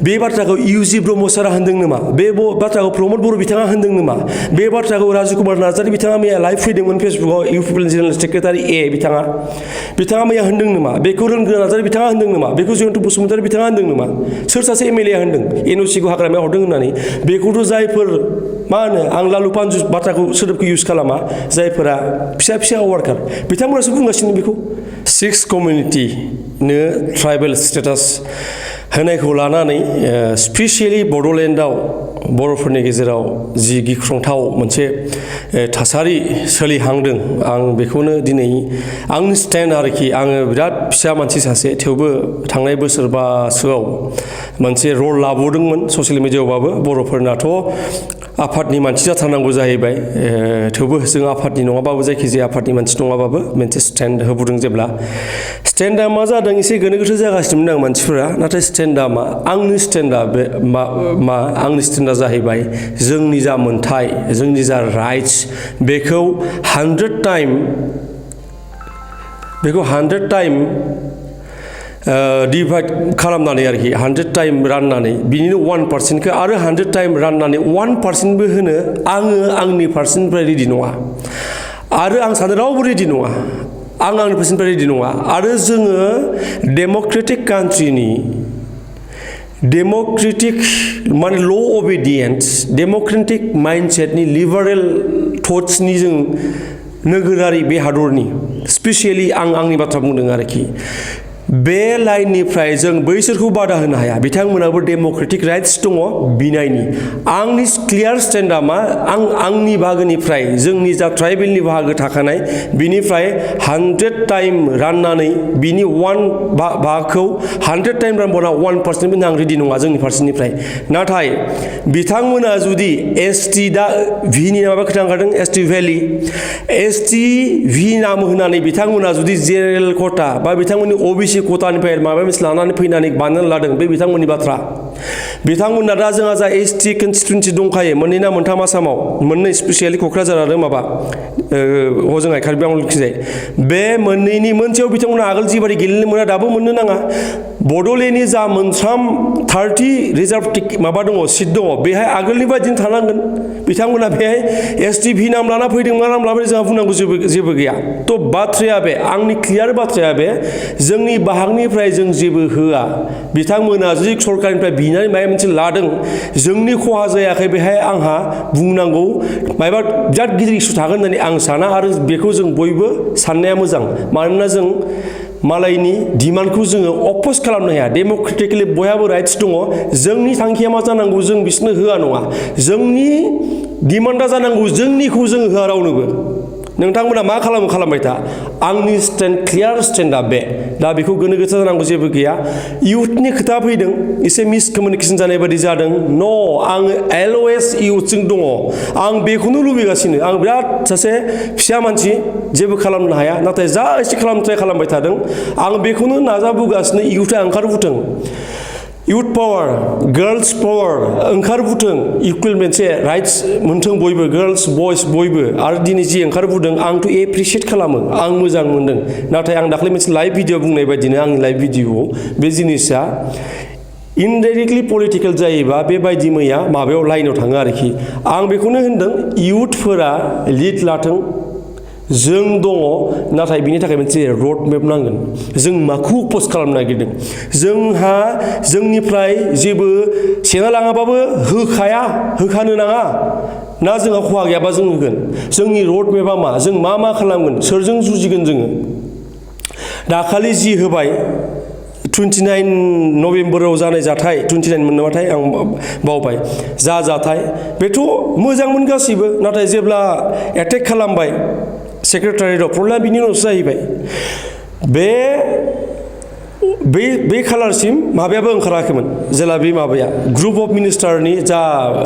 बे बाथ्राखौ इउजि ब्रह्म सारा होनदों नामा बे बाथ्राखौ प्रमद बर' बिथाङा होनदों नामा बे बाथ्राखौ राजु कुमार नार्जारी बिथाङा मैया लाइभ फैदोंमोन फेसबुकआव इउपिपिएल जेनेरेल सेक्रेटारि बिथाङा मैया होनदों नामा बेखौ रोनगोरा नार्जारी बिथाङा होनदों नामा बेखौ जयन्त बसुमतारी बिथाङा होनदों नामा सोर सासे एमएलए होनदों एनअसिखौ हाग्रामायाव हरदों होननानै बेखौथ' जायफोर मा होनो आं लालु पानजु बाथ्राखौ सोदोबखौ इउज खालामा जायफोरा फिसा फिसा वार्कार बिथांमोनासो बुंगासिनो बेखौ 6 कमिउनिटिनो ट्राइबेल स्टेटास होनायखौ लानानै स्पेसियेलि बड'लेण्डआव बर'फोरनि गेजेराव जि गिख्रंथाव मोनसे थासारि सोलिहांदों आं बेखौनो दिनै आंनि स्टेन्ड आरोखि आङो बिराद फिसा मानसि सासे थेवबो थांनाय बोसोरबासोआव मोनसे रल लाबोदोंमोन ससियेल मिडियायावबाबो बर'फोरनाथ' आफादनि मानसि जाथारनांगौ जाहैबाय थेवबो जों आफादनि नङाबाबो जायखिजाया आफादनि मानसि नङाबाबो मोनसे स्टेन्ड होबोदों जेब्ला स्टेन्डआ मा जादों एसे गोनो गोथो जागासिनोमोन आं मानसिफोरा नाथाय स्टेन्डआ मा आंनि स्टेन्डआ बे मा आंनि स्टेन्डआ जाहैबाय जोंनि जा मोन्थाय जोंनि जा राइट्स बेखौ 100 टाइम डिभाइड खालामनानै आरोखि 100 टाइम राननानै बिनिनो 1%खौ आरो 100 टाइम राननानै 1%बो होनो आङो आंनि पार्सेन्टनिफ्राय रेडि नङा आरो आं सानो रावबो रेडि नङा आं आंनि पार्सेन्टनिफ्राय रेडि नङा आरो जोङो डेम'क्रेटिक कान्ट्रिनि डेम'क्रेटिक माने ल' अबिडियेन्स डेम'क्रेटिक माइन्डसेटनि लिबारेल थट्सनि जों नोगोरारि बे हादरनि स्पेसियेलि आं आंनि बाथ्रा बुंदों आरोखि बे लाइननिफ्राय जों बैसोरखौ बादा होनो हाया बिथांमोनाबो डेम'क्रेटिक राइट्स दङ बिनायनि आंनि क्लियार स्टेन्डआ मा आंनि बाहागोनिफ्राय जोंनि जा ट्राइबेलनि बाहागो थाखानाय बिनिफ्राय 100 टाइम राननानै बिनि 1 बाहागोखौ 100 टाइम रानबावना 1% आं रेडि नङा जोंनि फारसेनिफ्राय नाथाय बिथांमोना जुदि एसटि दा भिनि माबा खोथा ओंखारदों एसटि भेलि एसटि भि नाम होनानै बिथांमोना जुदि जेनेरेल खथा बा बिथांमोननि ओबिसि खथानिफ्राय माबा मोनसे लानानै फैनानै बानायनानै लादों बे बिथांमोननि बाथ्रा बिथांमोना दा जोंहा जा एसटि कनस्टिटुवेन्सि दंखायो मोननै ना मोनथाम आसामाव मोननै स्पेसियेलि क'क्राझार आरो माबा हजोंहाय कार्बि आंलंथिंजाय बे मोननैनि मोनसेयाव बिथांमोना आगोल जिबायदि गेलेनो मोना दाबो मोननो नाङा बड'लेण्डनि जा मोनथाम 30 रिजार्भ माबा दङ सिट दङ बेहाय आगोलनि बायदिनो थानांगोन बिथांमोना बेहाय एसटि भि नाम लाना फैदों मा नाम लाना जोंहा बुंनांगौ जेबो गैया थ' बाथ्राया बे आंनि क्लियार बाथ्राया बे जोंनि बाहागनिफ्राय जों जेबो होआ बिथांमोना जुदि सरकारनिफ्राय बिनानै माबा मोनसे लादों जोंनि खहा जायाखै बेहाय आंहा बुंनांगौ माबा बिराद गिदिर इस्यु थागोन होननानै आं साना आरो बेखौ जों बयबो साननाया मोजां मानोना जों मालायनि डिमान्डखौ जोङो अपोज खालामनो हाया डेम'क्रेटिकलि बयहाबो राइट्स दङ जोंनि थांखिया मा जानांगौ जों बिसोरनो होआ नङा जोंनि डिमान्डा जानांगौ जोंनिखौ जोङो होआ रावनोबो नोंथांमोना मा खालामबाय था आंनि स्टेन्ड क्लियार स्टेन्डआ बे दा बेखौ गोनो गोथो जानांगौ जेबो गैया इउथनि खोथा फैदों एसे मिसकमिउनिकेसन जानाय बायदि जादों न' आङो एलअएस इउथजों दङ आं बेखौनो लुबैगासिनो आं बिराद सासे फिसा मानसि जेबो खालामनो हाया नाथाय जा एसे खालामनो ट्राइ खालामबाय थादों आं बेखौनो नाजाबोगासिनो इउथआ ओंखारबोथों इउथ पावार गार्लस पावार ओंखारबोथों इकुवेल मोनसे राइट्स मोनथों बयबो गार्लस बयस बयबो आरो दिनै जि ओंखारबोदों आंथ' एप्रिसियेट खालामो आं मोजां मोनदों नाथाय आं दाख्लै मोनसे लाइभ भिडिअ बुंनाय बायदिनो आंनि लाइभ भिडिअआव बे जिनिसा इनडाइरेक्टलि पलिटिकेल जायोबा बेबायदि मैया माबायाव लाइनाव थाङो आरोखि आं बेखौनो होनदों इउथफोरा लिड लाथों जों दङ नाथाय बिनि थाखाय मोनसे रड मेप नांगोन जों माखौ पस्ट खालामनो नागिरदों जोंहा जोंनिफ्राय जेबो सेना लाङाबाबो होखानो नाङा ना जोंहा खहा गैयाबा जों होगोन जोंनि रड मेपआ मा जों मा खालामगोन सोरजों जुजिगोन जोङो दाखालि जि होबाय 29 नभेम्बराव जानाय जाथाय 29 मोननोबाथाय आं बावबाय जाथाय बेथ' मोजांमोन गासैबो नाथाय जेब्ला एटेक खालामबाय सेक्रेटारियेटआव प्रब्लेमा बिनि उनावसो जाहैबाय बे खालारसिम माबायाबो ओंखाराखैमोन जेला बे माबाया ग्रुप अफ मिनिस्टारनि जा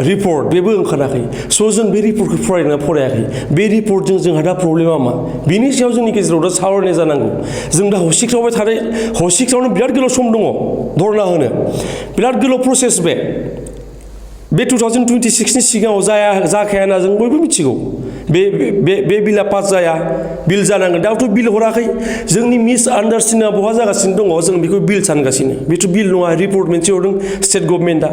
रिपर्ट बेबो ओंखाराखै स' जों बे रिपर्टखौ फरायदोंना फरायाखै बे रिपर्टजों जोंहा दा प्रब्लेमा मा बिनि सायाव जोंनि गेजेराव दा सावरायनाय जानांगौ जों दा हसिख्रावनो बिराद गोलाव सम दङ धरना होनो बिराद गोलाव प्रसेस बे बे 2026 नि सिगाङाव जाखाया होनना जों बयबो मिथिगौ बे बिला पास जाया बिल जानांगोन दाथ' बिल हराखै जोंनि मिसआन्डारस्टेन्डिंआ बहा जागासिनो दङ जों बेखौ बिल सानगासिनो बेथ' बिल नङा रिपर्ट मोनसे हरदों स्टेट गभर्नमेन्टआ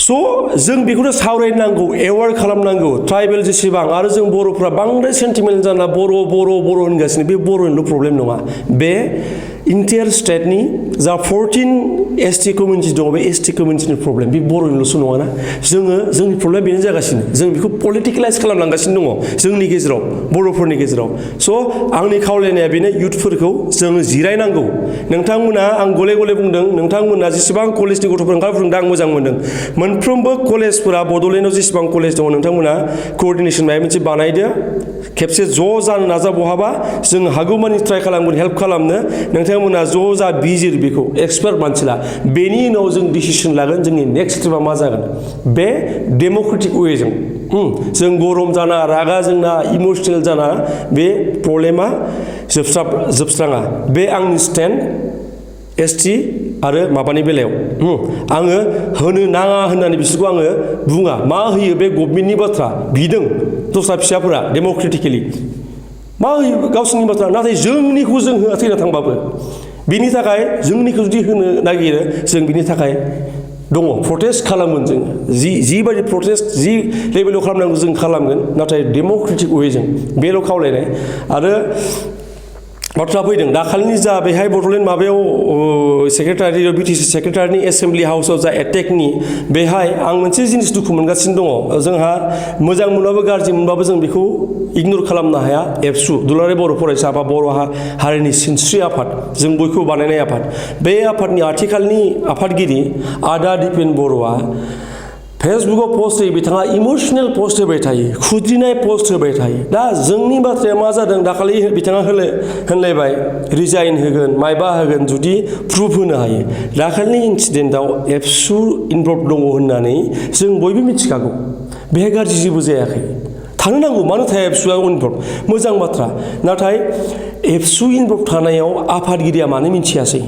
स' जों बेखौनो सावरायनांगौ एवार खालामनांगौ ट्राइबेल जेसेबां आरो जों बर'फ्रा बांद्राय सेन्टिमेन्ट जाना बर' होनगासिनो बे बर'निल' प्रब्लेम नङा बे इन्टायर स्टेटनि जा 14 एसटि कमिउनिटि दङ बे एसटि कमिउनिटिनि प्रब्लेम बे बर'निल'सो नङाना जोंनि प्रब्लेम बेनो जागासिनो जों बेखौ पलिटिकेलाइज खालामलांगासिनो दङ जोंनि गेजेराव बर'फोरनि गेजेराव स' आंनि खावलायनाया बेनो इयुथफोरखौ जों जिरायनांगौ नोंथांमोना आं गले गले बुंदों नोंथांमोना जेसेबां कलेजनि गथ'फोर ओंखारफोरोंदों आं मोजां मोनदों मोनफ्रोमबो कलेजफोरा बड'लेण्डआव जेसेबां कलेज दङ नोंथांमोना कअर्डिनेसन माबा मोनसे बानायदो खेबसे ज' जानो नाजा बहाबा जों हागौमानि ट्राइ खालामगोन हेल्प खालामनो नोंथांमोना ज' जा बिजिर बेखौ एक्सपार्ट मानसिला बेनि उनाव जों डिसिसन लागोन जोंनि नेक्स्ट स्टेपआ मा जागोन बे डेम'क्रेटिक वेजों जों गरम जाना रागा जोंना इमसनेल जाना बे प्रब्लेमा जोबस्राङा बे आंनि स्टेन्ड एसटि आरो माबानि बेलायाव आङो होनो नाङा होननानै बिसोरखौ आङो बुङा मा होयो बे गभर्नमेन्टनि बाथ्रा बिदों दस्रा फिसाफोरा डेम'क्रेटिकेलि मा होयो गावसोरनि बाथ्रा नाथाय जोंनिखौ जों होआ थैना थांबाबो बिनि थाखाय जोंनिखौ जुदि होनो नागिरो जों बिनि थाखाय दङ प्रटेस्ट खालामगोन जों जिबायदि प्रटेस्ट जि लेभेलाव खालामनांगौ जों खालामगोन नाथाय डेम'क्रेटिक वेजों बेल' खावलायनाय आरो बाथ्रा फैदों दाखालिनि जा बेहाय बड'लेण्ड माबायाव सेक्रेटारि बिटिसि सेक्रेटारिनि एसेम्बलि हाउसआव जा एटेकनि बेहाय आं मोनसे जिनिस दुखु मोनगासिनो दङ जोंहा मोजां मोनबाबो गाज्रि मोनबाबो जों बेखौ इगनर खालामनो हाया एबसु दुलाराय बर' फरायसा बा बर' हारिनि सिनस्रि आफाद जों बयखौबो बानायनाय आफाद बे आफादनि आथिखालनि आफादगिरि आदा दिपेन बर'आ फेसबुकाव पस्ट होयो बिथाङा इमसनेल पस्ट होबाय थायो खुद्रिनाय पस्ट होबाय थायो दा जोंनि बाथ्राया मा जादों दाखालि बिथाङा होनलायबाय रिजाइन होगोन मायबा होगोन जुदि प्रुफ होनो हायो दाखालिनि इन्सिडेन्टआव एबसु इनभल्भ दङ होननानै जों बयबो मिथिखागौ बेहाय गाज्रि जेबो जायाखै थानो नांगौ मानो थाया एबसुआ इनभल्भ मोजां बाथ्रा नाथाय एबसु इनभल्भ थानायाव आफादगिरिया मानो मिथियासै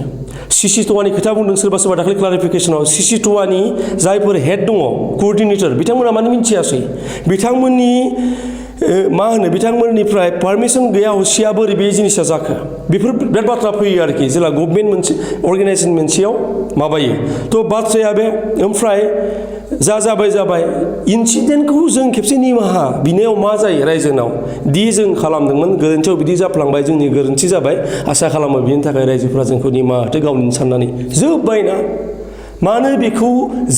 सिसि ट'वानि खोथा बुंदों सोरबा दाखालि क्लारिफिकेसनाव सिसि ट'वानि जायफोर हेड दङ कअर्डिनेटर बिथांमोना मानो मिथियासै बिथांमोननि मा होनो बिथांमोननिफ्राय पारमिसन गैया हसिया बोरै बे जिनिसा जाखो बेफोर बिराद बाथ्रा फैयो आरोखि जेला गभर्नमेन्ट मोनसे अर्गेनाइजेसन मोनसेयाव माबायो थ' बाथ्राया बे ओमफ्राय जाबाय इन्सिडेन्टखौ जों खेबसे निमाहा बिनायाव मा जायो रायजोनाव दि जों खालामदोंमोन गोरोन्थियाव बिदि जाफ्लांबाय जोंनि गोरोन्थि जाबाय आसा खालामो बिनि थाखाय रायजोफ्रा जोंखौ निमाहा होथो गावनि साननानै जोब्बायना मानो बेखौ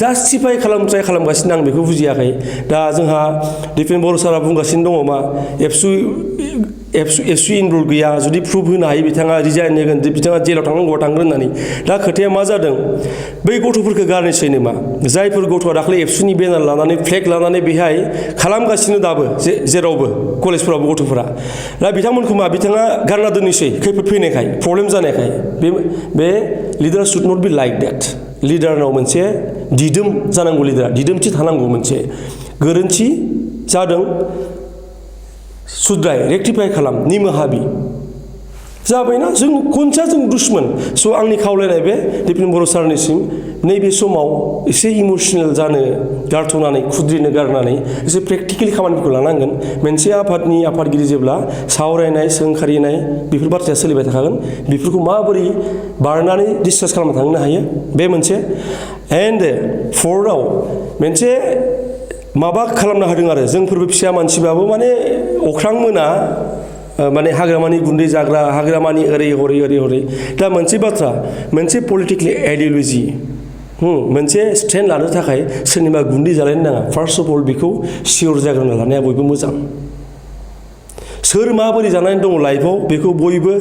जास्टिफाइ ट्राइ खालामगासिनो आं बेखौ बुजियाखै दा जोंहा दिपेन बर' सारा बुंगासिनो दङ मा एबसु इनभल्भ गैया जुदि प्रुफ होनो हायो बिथाङा रिजाइन होगोन बिथाङा जेलाव थांनांगौआ थांगोन होननानै दा खोथाया मा जादों बै गथ'फोरखौ गारनोसै नामा जायफोर गथ'आ दाखालि एबसुनि बेनार लानानै फ्लेग लानानै बेहाय खालामगासिनो दाबो जेरावबो कलेजफोरावबो गथ'फोरा दा बिथांमोनखौ बिथाङा गारना दोननोसै खैफोद फैनायखाय प्रब्लेम जानायखाय बे leader should not be like that लिडारनाव मोनसे दिदोम जानांगौ लिडारा दिदोमथि थानांगौ मोनसे गोरोन्थि जादों सुद्राय रेक्टिफाइ खालाम निमाहा बि जाबायना जों खनसा जों दुश्मन स' आंनि खावलायनाय बे दिपेन बर' सारनिसिम नैबे समाव एसे इमसनेल जानो गारथ'नानै खुद्रिनो गारनानै एसे प्रेक्टिकेलि खामानिफोरखौ लानांगोन मोनसे आफादनि आफादगिरि जेब्ला सावरायनाय सोंखारिनाय बेफोर बाथ्राया सोलिबाय थाखागोन बेफोरखौ माबोरै बारनानै डिसकास खालामना थांनो हायो बे मोनसे एन्ड फर्थआव मोनसे माबा खालामना होदों आरो जोंफोरबो फिसा मानसिबाबो माने अख्रां मोना माने हाग्रामानि गुन्दै जाग्रा हाग्रामानि ओरै हरै दा मोनसे बाथ्रा मोनसे पलिटिकेल आइडिय'लजि मोनसे स्टेन्ड लानो थाखाय सोरनिबा गुन्दै जालायनो नाङा फार्स्ट अफ अल बेखौ सियर जाग्रोना लानाया बयबो मोजां सोर माबोरै जानानै दङ लाइफआव बेखौ बयबो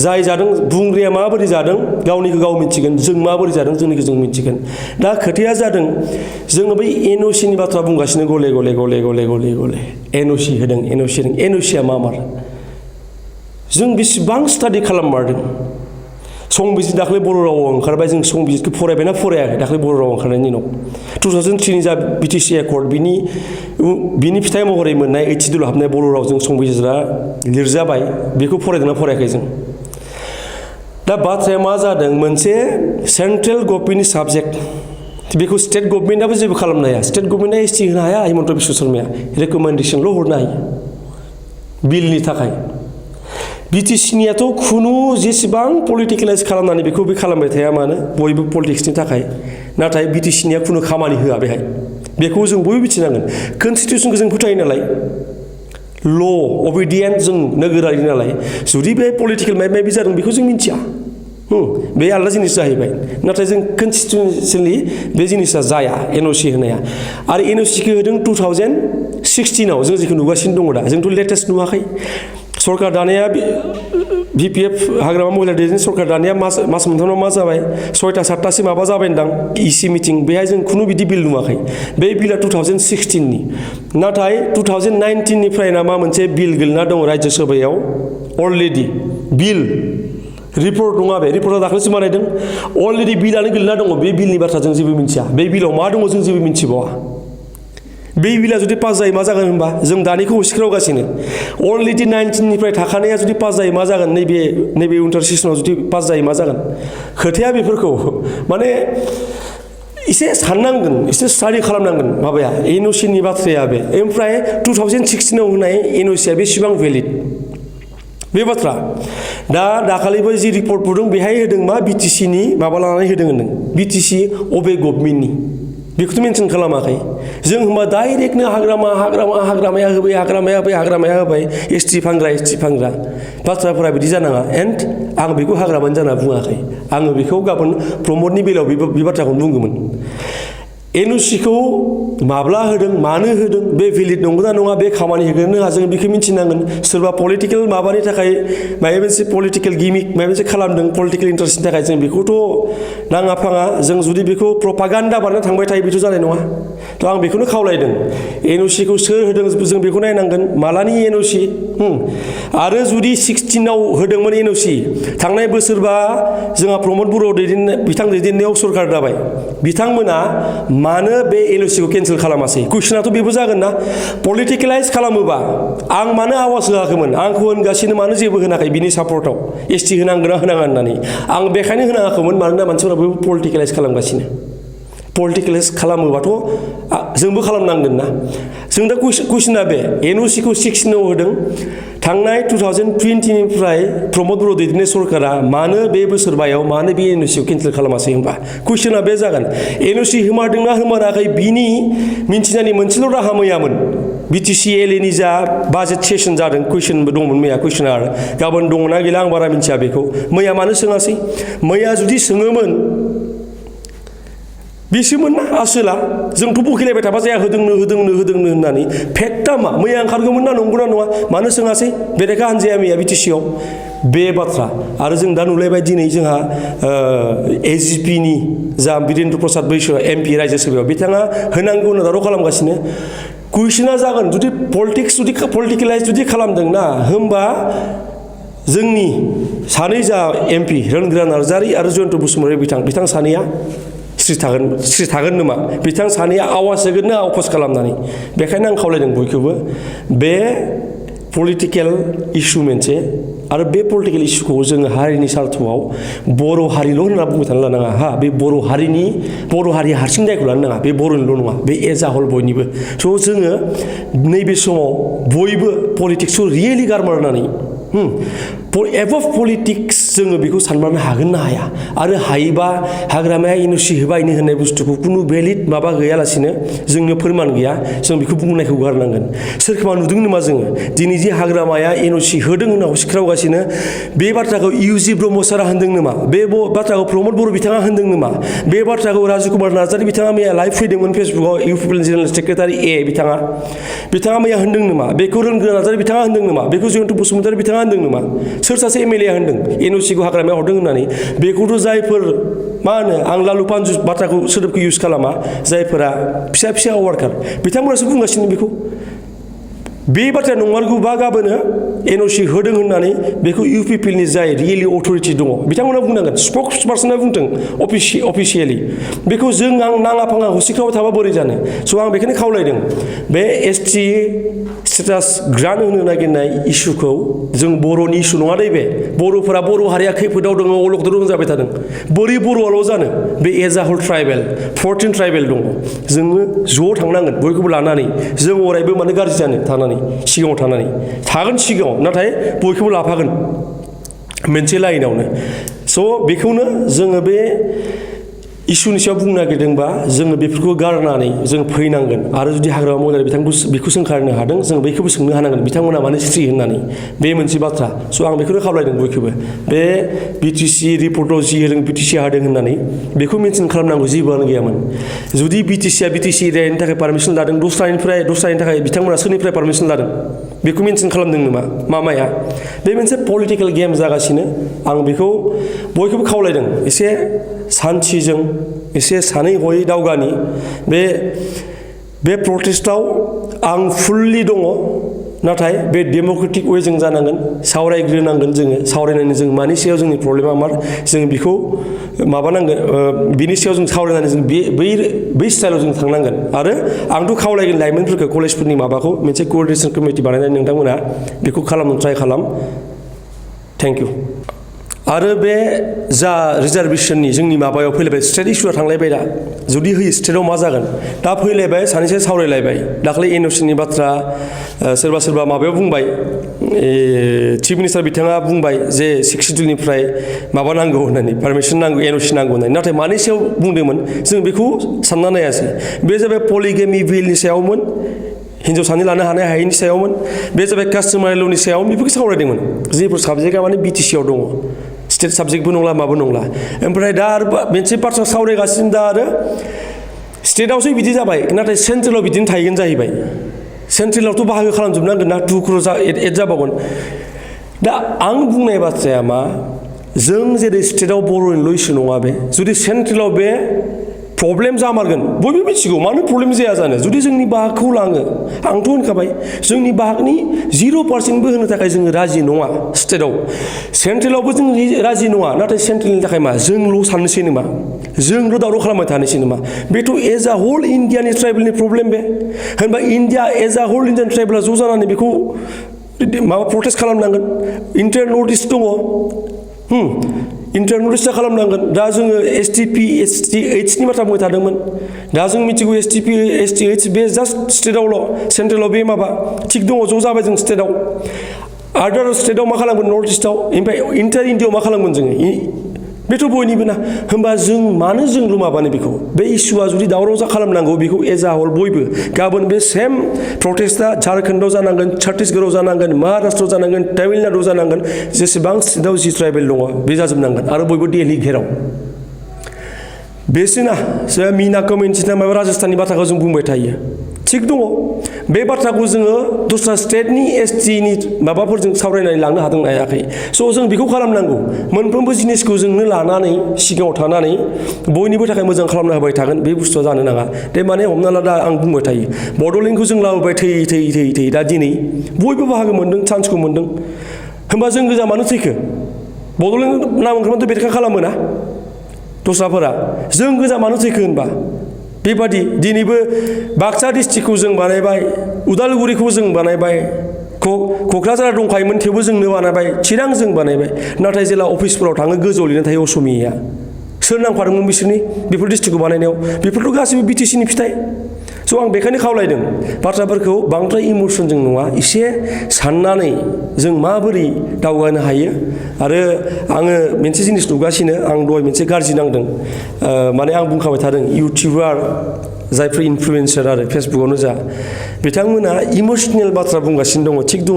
जाय जादों बुंग्राया माबोरै जादों गावनिखौ गाव मिथिगोन जों माबोरै जादों जोंनिखौ जों मिथिगोन दा खोथाया जादों जोङो बै एनअसिनि बाथ्रा बुंगासिनो गले एनअसि होदों एनअसिया मा मार जों बेसेबां स्टाडि खालाममारदों संबिजित दाखालि बर' रावाव ओंखारबाय जों संबिजितखौ फरायबायना फरायाखै दाखालि बर' रावाव ओंखारनायनि उनाव 2003नि जा बिटिसि एकर्ड बिनि फिथाइ महरै मोननाय ओइथ सिडुल हाबनाय बर' रावजों संबिजितआ लिरजाबाय बेखौ फरायदोंना फरायाखै जों दा बाथ्राया मा जादों मोनसे सेन्ट्रेल गभर्नमेन्टनि साबजेक्ट बेखौ स्टेट गभर्नमेन्टआबो जेबो खालामनो हाया स्टेट गभर्नमेन्टआ एसटि होनो हाया हिमन्त बिश्व शर्माया रेकमेन्डेसनल' हरनो हायो बिलनि थाखाय बिटिसिनियाथ' खुनु जेसेबां पलिटिकेलाइज खालामनानै बेखौ बे खालामबाय थाया मानो बयबो पलिटिक्सनि थाखाय नाथाय बिटिसिनिया खुनु खामानि होआ बेहाय बेखौ जों बयबो मिथिनांगोन कनस्टिटिउसनखौ जों फोथायो नालाय ल' अबिडियेन्ट जों नोगोरारि नालाय जुदि बे पलिटिकेल माबा माबि जादों बेखौ जों मिथिया बे आलादा जिनिस जाहैबाय नाथाय जों कनस्टिटिउसनलि बे जिनिसा जाया एनअसि होनाया आरो एनअसिखौ होदों 2016आव जों जेखौ नुगासिनो दङ दा जोंथ' लेटेस्ट नुवाखै सरकार दानाया बिपिएफ हाग्रामा महिला दैदेनगिरि सरकार दानाया मास मोनथामाव मा जाबाय 6टा 7टासो माबा जाबायदां इसि मिटिं बेहाय जों खुनु बिदि बिल नुवाखै बे बिला 2016नि नाथाय 2019निफ्रायना मा मोनसे बिल गोलैना दङ राज्यो सभायाव अलरेडि बिल रिपर्ट नङा बे रिपर्टआ दाखालिसो बानायदों अलरेडि बिलानो गोलैना दङ बे बिलनि बाथ्रा जों जेबो मिथिया बे बिलाव मा दङ जों जेबो मिथिबावा बे बिला जुदि पास जायो मा जागोन होनबा जों दानिखौ होसिख्रावगासिनो अलरेडि 19निफ्राय थाखानाया जुदि पास जायो मा जागोन नैबे उइन्टार सेसनाव जुदि पास जायो मा जागोन खोथाया बेफोरखौ माने एसे साननांगोन एसे स्टाडि खालामनांगोन माबाया एनअसिनि बाथ्राया बे ओमफ्राय 2016आव होनाय एनअसिया बेसेबां भेलिड बे बाथ्रा दाखालिबो जि रिपर्ट बुदों बेहाय होदों मा बिटिसिनि माबा लानानै होदों होनदों बिटिसि अबे गभर्नमेन्टनि बेखौथ' मेनसन खालामाखै जों होमबा डाइरेक्टनो हाग्रामाया होबाय एसटि फानग्रा बाथ्राफोरा बिदि जानाङा एन्ड आं बेखौ हाग्रामानि जाना बुङाखै आङो बेखौ गाबोन प्रमदनि बेलायाव बे बाथ्राखौनो बुंगौमोन एनअसिखौ माब्ला होदों मानो होदों बे भेलिड नंगौना नङा बे खामानि होगोन ना जों बेखौ मिथिनांगोन सोरबा पलिटिकेल माबानि थाखाय माबा मोनसे पलिटिकेल गिमिक माबा मोनसे खालामदों पलिटिकेल इन्टारेस्टनि थाखाय जों बेखौथ' नाङा फाङा जों जुदि बेखौ प्रपागान्डा बानायना थांबाय थायो बेथ' जानाय नङा थ' आं बेखौनो खावलायदों एनअसिखौ सोर होदों जों बेखौ नायनांगोन मालानि एनअसि आरो जुदि 16आव होदोंमोन एनअसि थांनाय बोसोरबा जोंहा प्रमद बर' बिथां दैदेननायाव सरकार दाबाय बिथांमोना मानो बे एनअसिखौ केन्सेल खालामासै कुइसनाथ' बेबो जागोन ना पलिटिकेलाइज खालामोबा आं मानो आवाज होआखैमोन आंखौ होनगासिनो मानो जेबो होनाखै बिनि सापर्टआव एसटि होनांगोन ना होनाङा होननानै आं बेखायनो होनाङाखैमोन मानोना मानसिफोरा बयबो पलिटिकेलाइज खालामगासिनो पलिटिकेलाइज खालामोबाथ' जोंबो खालामनांगोन ना जों दा कुइसना बे एनअसिखौ 16आव होदों थांनाय 2020निफ्राय प्रमद बर' दैदेननाय सरकारा मानो बे बोसोरबायाव मानो बे एनअसिखौ केन्सेल खालामासै होनबा कुइसना बे जागोन एनअसि होमारदोंना होमाराखै बिनि मिन्थिनायनि मोनसेल' राहा मैयामोन बिटिसि एलएनि जा बाजेट सेसन जादों कुइसनबो दंमोन मैया कुइसनार गाबोन दङना गैला आं बारा मिथिया बेखौ मैया मानो सोङासै मैया जुदि सोङोमोन बेसोमोन ना आसोला जोंथ' बखिलायबाय थाबा जाया होदोंनो होननानै फेक्टआ मा मैया ओंखारगौमोन ना नंगौना नङा मानो सोङासै बेरेखा हान्जाया मैया बिटिसिआव बे बाथ्रा आरो जों दा नुलायबाय दिनै जोंहा एजिपिनि जा बिरेन्द्र प्रसाद बैसो एमपि राज्यो सभायाव बिथाङा होनांगौ होनना दाराव खालामगासिनो कुइसना जागोन जुदि पलिटिकेलाइज जुदि खालामदोंना होमबा जोंनि सानै जा एमपि रोनग्रा नार्जारि आरो जयन्त बसुमतारी बिथां सानैया स्रि थागोन नामा बिथां सानैया आवाज होगोन ना अपस खालामनानै बेखायनो आं खावलायदों बयखौबो बे पलिटिकेल इसु मोनसे आरो बे पलिटिकेल इसुखौ जोङो हारिनि सार्थआव बर' हारिल' होनना बुंबाय थानो लानाङा बे बर' हारि हारसिं दायखौ लानो नाङा बे बर'निल' नङा बे एज आ हल बयनिबो स' जोङो नैबे समाव बयबो पलिटिक्सखौ रियेलि गारमारनानै एबभ पलिटिक्स जोङो बेखौ सानबानो हागोन ना हाया आरो हायोबा हाग्रामाया एनअसि होबायनो होननाय बुस्थुखौ खुनु भेलिड माबा गैयालासिनो जोंनो फोरमान गैया जों बेखौ बुंनायखौ गारनांगोन सोरखौबा नुदों नामा जोङो दिनै जे हाग्रामाया एनअसि होदों होनना होसिख्रावगासिनो बे बाथ्राखौ इउजि ब्रह्म सारा होनदों नामा बे बाथ्राखौ प्रमद बर' बिथाङा होनदों नामा बे बाथ्राखौ राजिब कुमार नार्जारि बिथाङा मैया लाइभ फैदोंमोन फेसबुकआव इउपिपिएल जेनेरेल सेक्रेटारि बिथाङा मैया होनदों नामा बेखौ रोनग्रा नार्जारि बिथाङा होनदों नामा बेखौ जयन्त बसुमतारी बिथाङा होनदों नामा सोर सासे एमएलए होनदों एनअसिखौ हाग्रामायाव हरदों होननानै बेखौथ' जायफोर मा होनो आं लालु पान्जु बाथ्राखौ सोदोबखौ इउज खालामा जायफोरा फिसा वार्कार बिथांमोनासो बुंगासिनो बेखौ बे बाथ्राया नंमारगौबा गाबोनो एनअसि होदों होननानै बेखौ इउपिपिएलनि जाय रियेलि अथरिटि दङ बिथांमोना बुंनांगोन स्पक्स पार्सना बुंदों अफिसियेलि बेखौ जों आं नाङा फाङा हुसिख्राव थाबा बोरै जानो स' आं बेखौनो खावलायदों बे एसटि स्टेटास ग्रान्ट होनो नागिरनाय इस्युखौ जों बर'नि इस्यु नङा दे बे बर'फोरा बर' हारिया खैफोदाव दङ अलखदाव जाबाय थादों बोरै बर'आल' जानो बे एज आ होल ट्राइबेल 14 ट्राइबेल दङ जोङो ज' थांनांगोन बयखौबो लानानै जों अरायबो मानो गाज्रि जानो थानानै सिगाङाव थानानै थागोन सिगाङाव नाथाय बयखौबो लाफागोन मोनसे लाइनावनो स' बेखौनो जोङो बे इसुनि सायाव बुंनो नागिरदोंबा जोङो बेफोरखौ गारनानै जों फैनांगोन आरो जुदि हाग्रामा महिलारि बिथांखौ बेखौ सोंखारनो हादों जों बेखौबो सोंनो हानांगोन बिथांमोना मानो स्ट्रि होननानै बे मोनसे बाथ्रा स' आं बेखौनो खावलायदों बयखौबो बे बिटिसि रिपर्टआव जि होदों बिटिसि हादों होननानै बेखौ मेनसन खालामनांगौ जेबोआनो गैयामोन जुदि बिटिसिआ बिटिसि एरियानि थाखाय पारमिसन लादों दस्रानि थाखाय बिथांमोना सोरनिफ्राय पारमिसन लादों बेखौ मेनसन खालामदों नामा माया बे मोनसे पलिटिकेल गेम जागासिनो आं बेखौ बयखौबो खावलायदों एसे सान्थिजों एसे सानै हयै दावगानि बे प्रटेस्टआव आं फुल्लि दङ नाथाय बे डेम'क्रेटिक वेजों जानांगोन सावरायग्रोनांगोन जोङो सावरायनानै जों मानि सायाव जोंनि प्रब्लेमा मा जों बेखौ माबानांगोन बिनि सायाव जों सावरायनानै जों बै स्टाइलाव जों थांनांगोन आरो आंथ' खावलायगोन लाइमोनफोरखौ कलेजफोरनि माबाखौ मोनसे क'अर्डिनेसन कमिटि बानायनानै नोंथांमोना बेखौ खालामनो ट्राइ खालाम थेंक इउ आरो बे जा रिजार्भेशननि जोंनि माबायाव फैलायबाय स्टेट इस्युआ थांलायबाय दा जुदि होयो स्टेटआव मा जागोन दा फैलायबाय सानैसो सावरायलायबाय दाख्लै एनअसिनि बाथ्रा सोरबा माबायाव बुंबाय चिफ मिनिस्टार बिथाङा बुंबाय जे 6 सिड्युलनिफ्राय माबा नांगौ होननानै पारमिसन नांगौ एनअसि नांगौ होननानै नाथाय मानि सायाव बुंदोंमोन जों बेखौ सानना नायासै बे जाबाय पलिगेमि बिलनि सायावमोन हिन्जाव सानै लानो हानाय हायैनि सायावमोन बे जाबाय कास्टमारि ल'नि सायाव बेफोरखौ सावरायदोंमोन जेफोर साबजेक्टआ माने बिटिसिआव दङ स्टेट साबजेक्टबो नंला माबो नंला ओमफ्राय दा आरो मोनसे बाथ्रा सावरायगासिनो दा आरो स्टेटआवसो बिदि जाबाय नाथाय सेन्ट्रेलाव बिदिनो थाहैगोन जाहैबाय सेन्ट्रेलावथ' बाहागो खालामजोबनांगोन ना 2 क्र'र एड जाबावगोन दा आं बुंनाय बाथ्राया मा जों जेरै स्टेटआव बर'निल' इस्यु नङा बे जुदि सेन्ट्रेलाव बे प्रब्लेम जामारगोन बयबो मिथिगौ मानो प्रब्लेम जाया जानो जुदि जोंनि बाहागखौ लाङो आंथ' होनखाबाय जोंनि बाहागनि 0%बो होनो थाखाय जोङो राजि नङा स्टेटआव सेन्ट्रेलावबो जों राजि नङा नाथाय सेन्ट्रेलनि थाखाय मा जोंल' साननोसै नामा जोंल' दावराव खालामबाय थानोसै नामा बेथ' एज आ होल इन्डियानि ट्राइबेलनि प्रब्लेम बे होनबा इन्डिया एज आ होल इन्डियान ट्राइबेला ज' जानानै बेखौ माबा प्रटेस्ट खालामनांगोन इन्टार नर्थ इस्ट दङ इन्टार नर्थ इस्टआ खालामनांगोन दा जोङो एसटिपि एसटिएइचनि बाथ्रा बुंबाय थादोंमोन दा जों मिथिगौ एसटिपि एसटिएइच बे जास्ट स्टेटआवल' सेन्ट्रेलाव बे माबा थिग दङ ज' जाबाय जों स्टेटआव आदार स्टेटआव मा खालामगोन नर्थ इस्टआव ओमफ्राय इन्टार इन्डियाआव मा खालामगोन जोङो बेथ' बयनिबो ना होमबा जों मानो जोंल' माबानो बेखौ बे इस्युआ जुदि दावराव खालामनांगौ बेखौ एज आ हल बयबो गाबोन बे सेम प्रटेस्टआ झारखन्डआव जानांगोन छत्तीसगढ़आव जानांगोन महाराष्ट्रआव जानांगोन तामिलनाडुआव जानांगोन जेसेबां स्टेटआव जि ट्राइबेल दङ बे जाजोबनांगोन आरो बयबो दिल्ली घेराव बेसोना जोंहा मिना कमिउनिटिना माबा राजस्थाननि बाथ्राखौ जों बुंबाय थायो थिग दङ बे बाथ्राखौ जोङो दस्रा स्टेटनि एसटिनि माबाफोरजों सावरायनानै लांनो हादों ना हायाखै स' जों बेखौ खालामनांगौ मोनफ्रोमबो जिनिसखौ जोंनो लानानै सिगाङाव थानानै बयनिबो थाखाय मोजां खालामना होबाय थागोन बे बुस्थुआ जानो नाङा दे माने हमना ला दा आं बुंबाय थायो बड'लेण्डखौ जों लाबोबाय थैयै दा दिनै बयबो बाहागो मोन्दों चान्सखौ मोन्दों होमबा जों गोजा मानो थैखो बड'लेण्ड नाम ओंखारबाथ' बेरेखा खालामो ना दस्राफोरा जों गोजा मानो थैखो होनबा बेबादि दिनैबो बाक्सा डिस्ट्रिक्टखौ जों बानायबाय उदालगुरिखौ जों बानायबाय क'क्राझार दंखायोमोन थेवबो जोंनो बानायबाय चिरां जों बानायबाय नाथाय जेला अफिसफोराव थाङो गोजौआव लिरनाय थायो असमिया सोर नांफादोंमोन बिसोरनि बेफोर डिस्ट्रिक्टखौ बानायनायाव बेफोरथ' गासैबो बिटिसिनि फिथाइ स' आं बेखायनो खावलायदों बाथ्राफोरखौ बांद्राय इमसनजों नङा एसे साननानै जों माबोरै दावगानो हायो आरो आङो मोनसे जिनिस नुगासिनो आं दहाय मोनसे गाज्रि नांदों माने आं बुंखाबाय थादों इउटिउबार जायफोर इनफ्लुयेन्सार आरो फेसबुकआवनो जा बिथांमोना इमोसनेल बाथ्रा बुंगासिनो दङ थिग दङ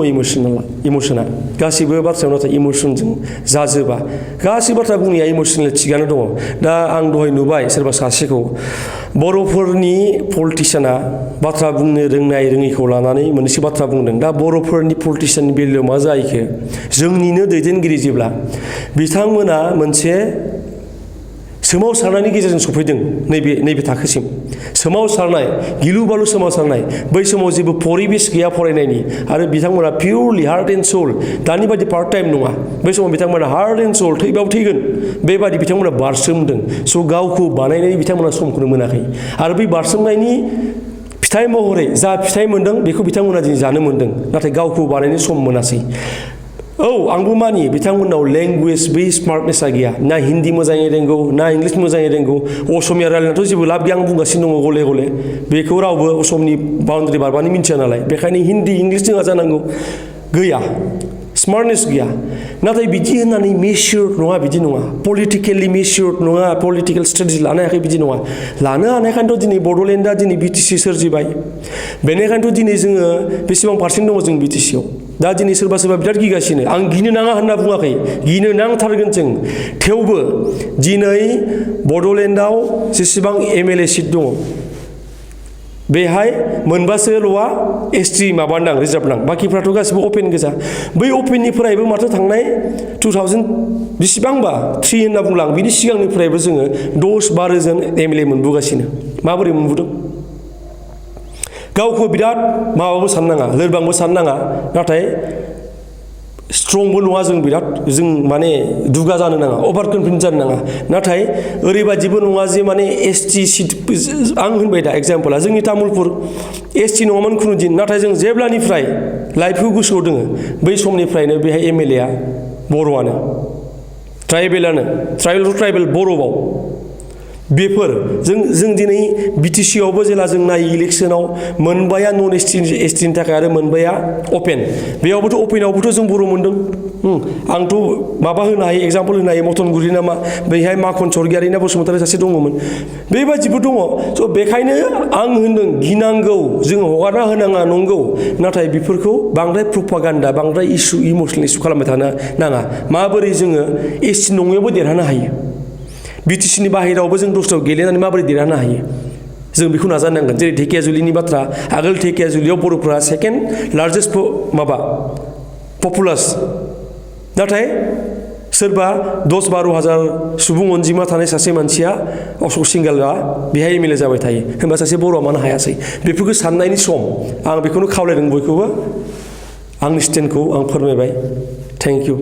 इमोसना गासैबो बाथ्रायाव नाथाय इमोसनजों जाजोबा गासै बाथ्रा बुंनाया इमोसनेल थिगानो दङ दा आं दहाय नुबाय सोरबा सासेखौ बर'फोरनि पलिटिसियाना बाथ्रा बुंनो रोंनाय रोङैखौ लानानै मोनसे बाथ्रा बुंदों दा बर'फोरनि पलिटिसियाननि बेलायाव मा जाहैखो जोंनिनो दैदेनगिरि जेब्ला बिथांमोना मोनसे सोमावसारनायनि गेजेरजों सफैदों नैबे थाखोसिम सोमावसारनाय गिलु बालु सोमावसारनाय बै समाव जेबो परिबेस गैया फरायनायनि आरो बिथांमोना पिउरलि हार्ट एन्ड सोल दानि बायदि पार्ट टाइम नङा बै समाव बिथांमोना हार्ट एन्ड सोल थैबाबो थैगोन बेबायदि बिथांमोना बारसोमदों स' गावखौ बानायनायनि बिथांमोना समखौनो मोनाखै आरो बै बारसोमनायनि फिथाइ महरै जा फिथाइ मोन्दों बेखौ बिथांमोना दिनै जानो मोन्दों नाथाय गावखौ बानायनो सम मोनासै औ आंबो मानियो बिथांमोननाव लेंगुवेज बै स्मार्टनेसा गैया ना हिन्दी मोजाङै रोंगौ ना इंलिस मोजाङै रोंगौ असमिया रायलायनायाथ' जेबो लाब गैया आं बुंगासिनो दङ गले गले बेखौ रावबो असमनि बाउन्डारि बारबानो मिन्थिया नालाय बेखायनो हिन्दी इंलिस जोंहा जानांगौ गैया स्मार्टनेस गैया नाथाय बिदि होननानै मेच्युर्ड नङा बिदि नङा पलिटिकेलि मेच्युर्ड नङा पलिटिकेल स्ट्रेटेजि लानो हायाखै बिदि नङा लानो हानायखायनोथ' दिनै बड'लेण्डआ दिनै बिटिसि सोरजिबाय बेनिखायनोथ' दिनै जोङो बेसेबां पार्सेन्ट दङ जों बिटिसियाव दा दिनै सोरबा बिराद गिगासिनो आं गिनो नाङा होनना बुङाखै गिनो नांथारगोन जों थेवबो दिनै बड'लेण्डआव जेसेबां एमएलए सिट दङ बेहाय मोनबासोल'आ एसटि माबानां रिजार्भ नां बाखिफ्राथ' गासिबो अपेन गोजा बै अपेननिफ्रायबो माथो थांनाय 2000 बेसिबांबा 3 होनना बुंलां बिनि सिगांनिफ्रायबो जोङो 10-12 जन एमएलए मोनबोगासिनो माबोरै मोनबोदों गावखौ बिराद माबाबो साननाङा लोरबांबो साननाङा नाथाय स्ट्रंबो नङा जों बिराद जों माने दुगा जानो नाङा अभार कनफिडेन्ट जानो नाङा नाथाय ओरैबादिबो नङा जे माने एसटि सिट आं होनबाय दा एग्जाम्पला जोंनि तामुलपुर एसटि नङामोन खुनु दिन नाथाय जों जेब्लानिफ्राय लाइफखौ गोसोआव दोङो बै समनिफ्रायनो बेहाय एमएलएआ बर'आनो ट्राइबेल बर'आव बेफोर जों दिनै बिटिसियावबो जेला जों नायो इलेक्सनाव मोनबाया नन एसटिनि थाखाय आरो मोनबाया अपेन बेयावबोथ' अपेनावबोथ' जों बर' मोनदों आंथ' माबा होनो हायो एग्जाम्पल होनो हायो मटनगुरि नामा बैहाय माखन सरगियारि ना बसुमतारी सासे दङमोन बेबायदिबो दङ स' बेखायनो आं होनदों गिनांगौ जों हगारना होनाङा नंगौ नाथाय बेफोरखौ बांद्राय प्रपागान्डा बांद्राय इमसनेल इस्यु खालामबाय थानो नाङा माबोरै जोङो एसटि नङैयावबो देरहानो हायो बिटिसिनि बाहेरावबो जों दस्रायाव गेलेनानै माबोरै देरहानो हायो जों बेखौ नाजानांगोन जेरै ढेकियाजुलिनि बाथ्रा आगोल ढेकियाजुलियाव बर'फोरा सेकेन्ड लार्जेस्ट पपुलास नाथाय सोरबा 10-12 हाजार सुबुं अनजिमा थानाय सासे मानसिया अशक सिंगालआ बेहाय एमएलए जाबाय थायो होनबा सासे बर'आ मानो हायासै बेफोरखौ साननायनि सम आं बेखौनो खावलायदों बयखौबो आंनि स्टेन्डखौ आं फोरमायबाय थेंक इउ